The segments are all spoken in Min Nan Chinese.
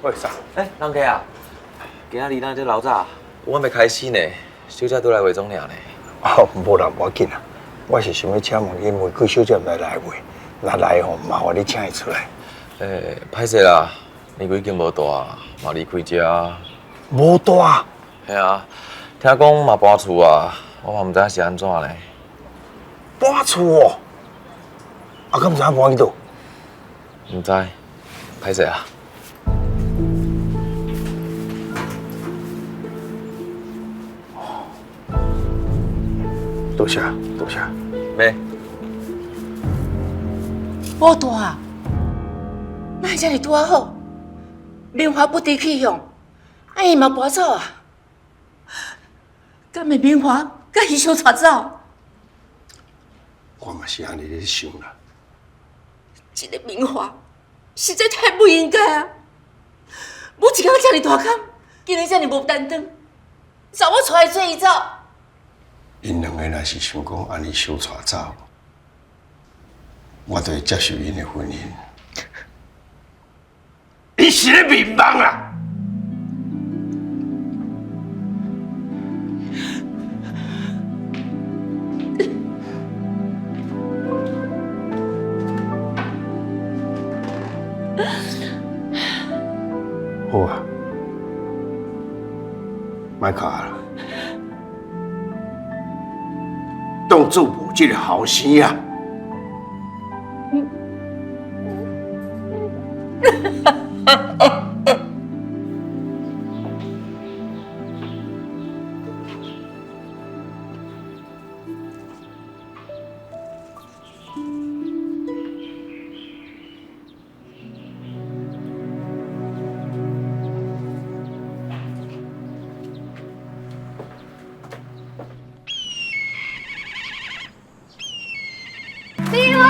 喂，啥？欸，人客啊，今仔日哪遮老早？我还袂开始呢，小姐拄来化妆尔呢。哦，無啦，無要緊啦。我是想欲請問你玫瑰小姐毋知來未？若來吼，麻煩你請伊出來。欸，歹勢啦，年紀已經無蹛，嘛離開遮。無蹛？嘿啊，聽講嘛搬厝啊，我嘛毋知影是按怎呢。搬厝哦？啊，敢毋知影搬去佗？毋知，歹勢啊。多謝，多謝。咩？無蹛啊？哪會遮爾拄仔好？明華不知去向，啊伊嘛跋走啊？敢會明華共伊相帶走？我嘛是按呢咧想啦。這个明華實在太不應該啊！每一工遮爾大工，竟然遮爾無擔當，查某帶伊做伊走。𪜶兩个若是想講按呢相帶走，我就會接受𪜶的婚姻。伊是咧眠夢啦！好啊，莫哭啦，當做無這个後生啊！美惠，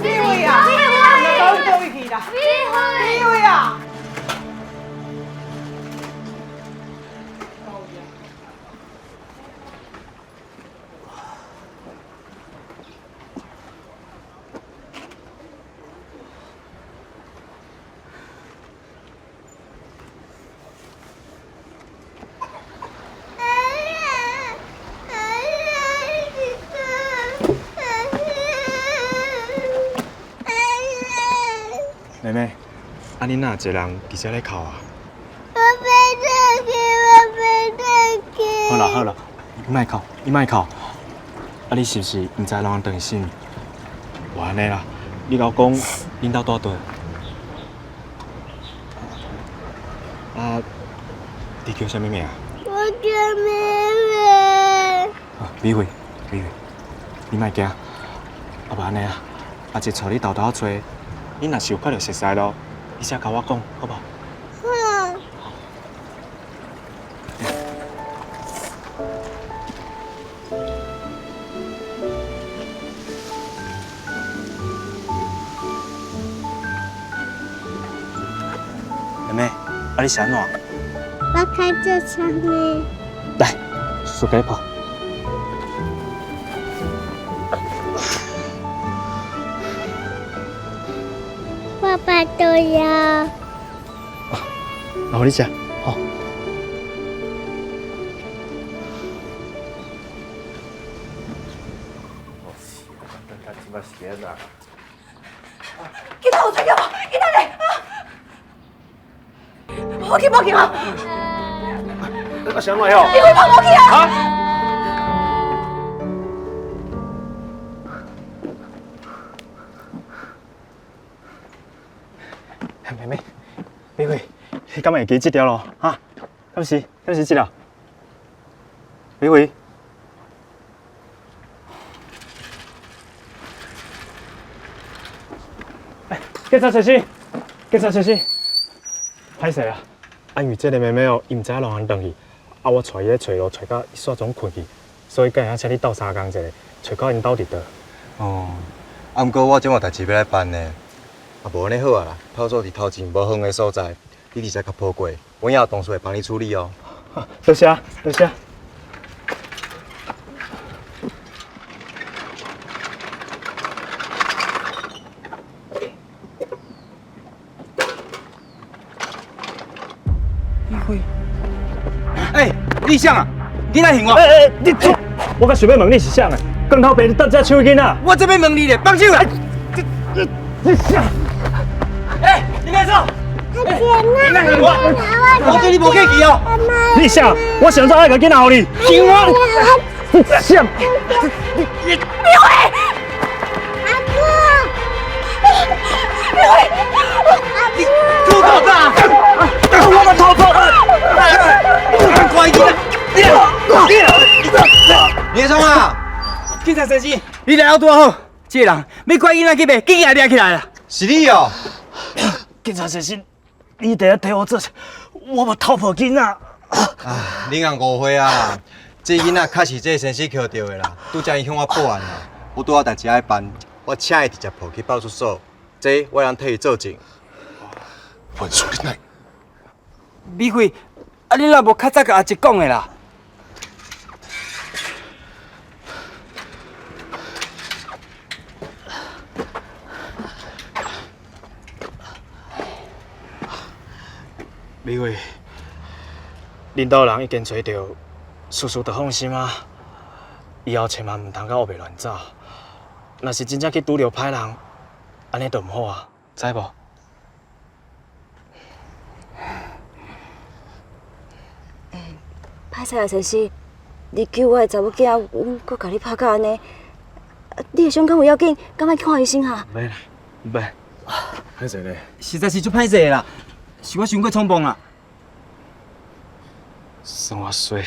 美惠啊！美惠，佗位去啦？美惠，美惠啊！妹妹，啊你哪一个人佇遮咧哭啊？我欲轉去，我欲轉去。好啦好啦，你莫哭，你莫哭。啊你是毋是毋知老人轉去？無按呢啦，你共我講，恁兜住佗？啊，你叫啥物名？我叫美惠。啊，美惠，美惠，你莫驚。啊無按呢啊，阿姐帶你沓沓仔揣。你若是有看著熟似路，你先共我講，好無？好。妹妹，啊你是按怎？我開這窗呢。來，叔共你抱。爸爸都要。那予你食，吼。警察有出去無？警察來！報警報警啊！啊，啥物哦？你會跑無去啊？啊？妹妹，美惠，你敢會記這條路？哈？敢是？敢是這條？美惠。哎，警察先生，警察先生，歹勢啊！啊，因為這个妹妹哦，伊毋知影老人轉去，啊，我帶伊咧揣路，揣到伊煞總睏去，所以才會曉請你鬥相共一下，揣到𪜶兜佇佗。哦，啊，毋過我這有代誌欲來辦呢。啊，無按呢好啊啦，炮所佇頭前無遠的所在，你直接共報過，阮也有同事會幫你處理哦。多謝，多謝。美惠，欸，你是谁啊？你来还我？欸欸，你我阁想欲问你是啥的？光头爸，你等遮手囡仔。我这欲问你咧，放手啦！你啥？欸，你别走！你来还我！我对你无客气哦。你啥？我上早爱共囡仔予你。还我！你啥？你美惠，阿婆，美惠，你吐多大？我嘛偷跑！快点！你创啊？警察先生，你来了拄好，这个人欲拐囡仔去卖，紧也掠起来啦。是你哦。警察先生，你伫遐替我做，我嘛偷抱囡仔。啊，你共误会啊！这囡仔确实这先生捡著的啦，拄才伊向我报案啦，我拄仔代志爱办，我请伊直接抱去派出所，这我会替伊作证。文书，你来。美惠，啊你若无较早共阿叔讲的啦？美惠，恁兜人已经揣著，事事就放心啊。以后千万毋通阁乌白乱走。若是真正去拄著歹人，按呢就毋好啊，知无？欸，歹势啊，先生，你救我的查某囝，阮阁共你拍甲按呢，你的伤敢有要紧？敢爱去看医生哈？毋免啦，毋免。歹势咧？实在是足歹势的啦，是我伤过冲动啦。算我衰。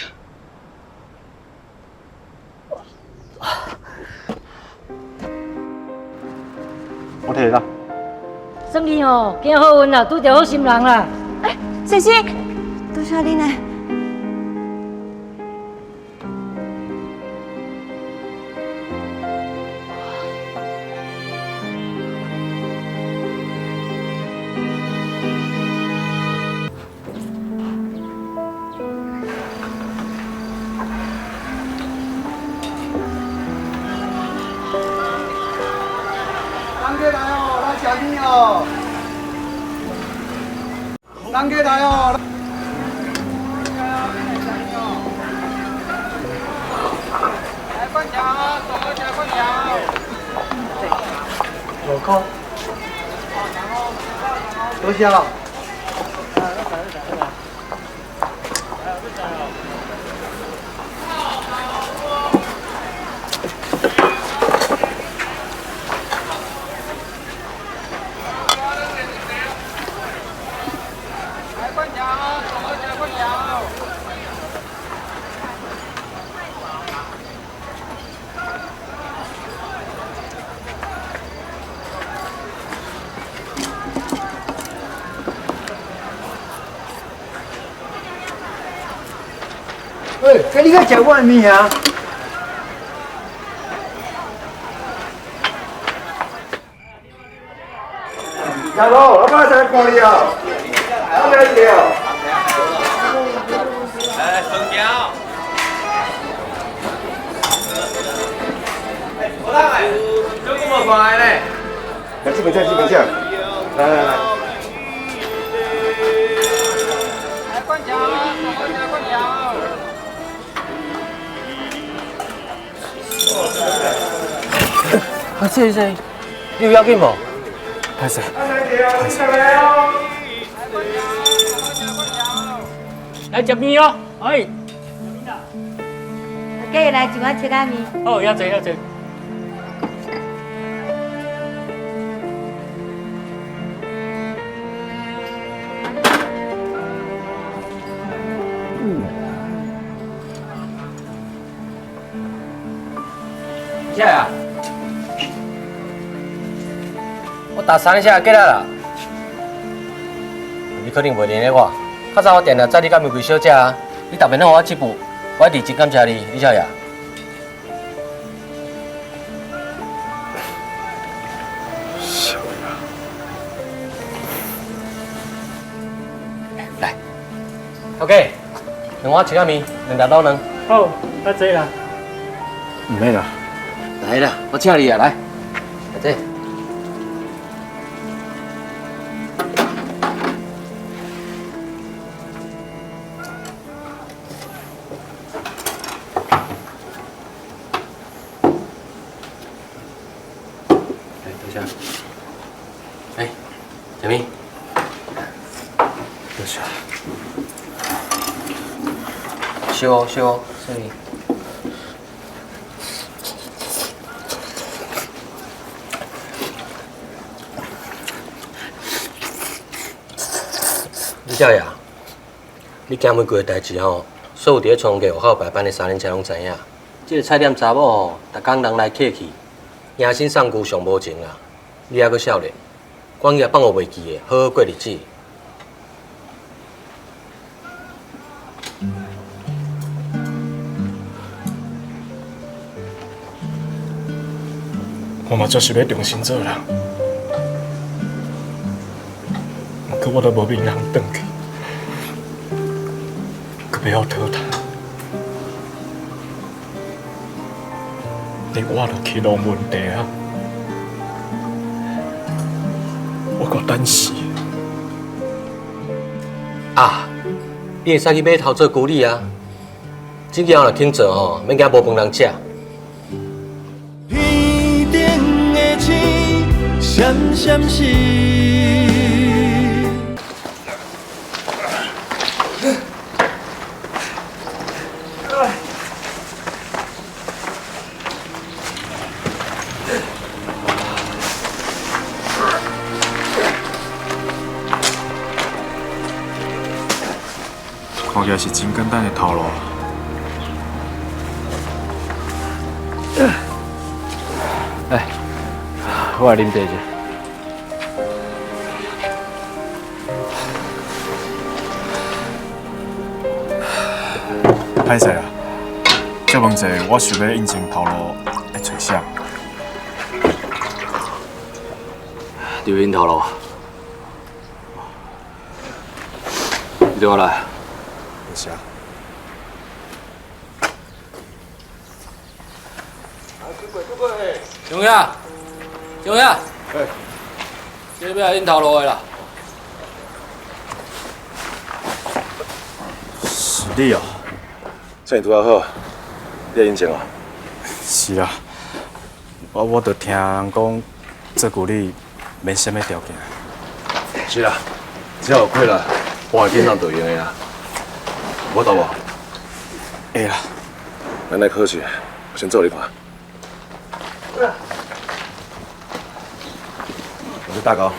我替你啦。算你吼，行好运啦，拄著好心人啦。欸，先生，多谢恁嘞。人客来哦，来食面哦。人客来哦。来灌肠哦，走过来灌肠。5块。多谢了。喂，这你敢食我的面啊？大哥，我刚才看你哦，我来一个哦。来，双桥。哎，胡大哎，这久无看来呢。来这边吃，这边吃。来来来。来灌肠，灌肠，灌肠。啊，这这，你有要紧无？歹势，歹势。来食面哦，哎。阿姐来一碗切仔面。好，遐济遐济。啥啊？我打三下过来啦。你可能袂认得我，较早我定定载你到玫瑰小姐啊，你逐遍拢予我这步，我一直真感谢你，你晓得？小呀，来，头家，两碗切仔面，两粒卤卵。好，较济啦。毋免啦。来啦，我请你啊，来，来这。啥物？多谢。烧哦，烧哦，所以。李少爷，你行玫瑰的代志吼，所有伫咧创价户口排班的三轮车拢知影。这个菜店查某吼，逐工人来客去，迎新送旧上无情啦。你还阁少年，管伊放予袂记的，好好过日子。我嘛就是欲重新做人，毋过我都无面通转去，阁欲予淘汰，你活落去拢问题啊！我阁等死。啊，你会使去码头做孤旅啊！这件若肯做吼，免惊无饭通食。天顶的星，闪闪烁。看起来是真简单的头路。哎，我来啉茶者。歹势啊，借问者，我想欲应征头路，爱揣啥？刘英头路，你对我来。多谢。张兄，张兄，哎，这欲来应头路的啦。是你哦。生意拄仔好，你来应征哦？是啊，我就听人讲做助理免啥物条件。是啦，只要有气力，搬会轻就用的啊。有法度无？会啦。咱来考试，我先做你看。我是大高。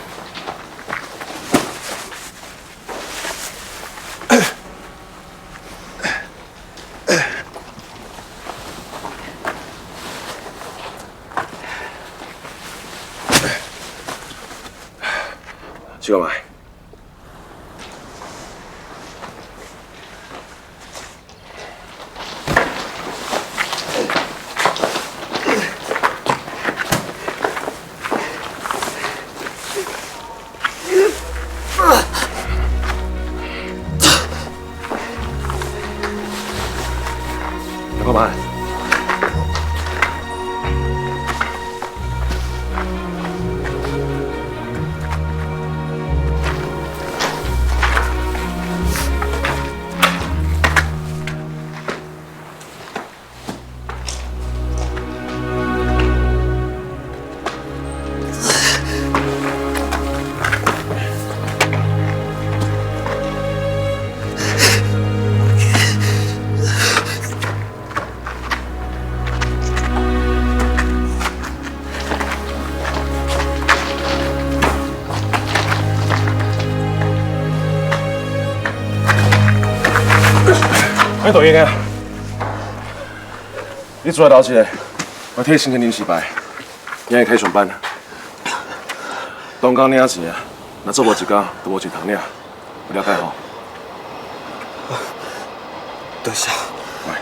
试看觅。来看觅。哎，导演啊，你出来留一个，我替申请临时牌，明日开上班。当工领钱啊，若做无一工，就无钱通领，有了解吼？多谢。来。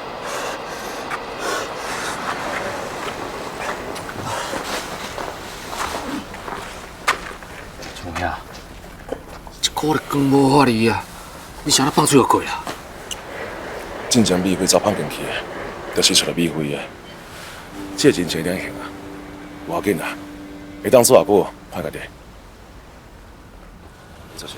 创啥？一个月光无法离啊！你啥咧放水予过啊？进前美辉走放进去的，就是出来美辉的。这个人情领行啊，无要紧啦，会当做偌久，看家己。坐下。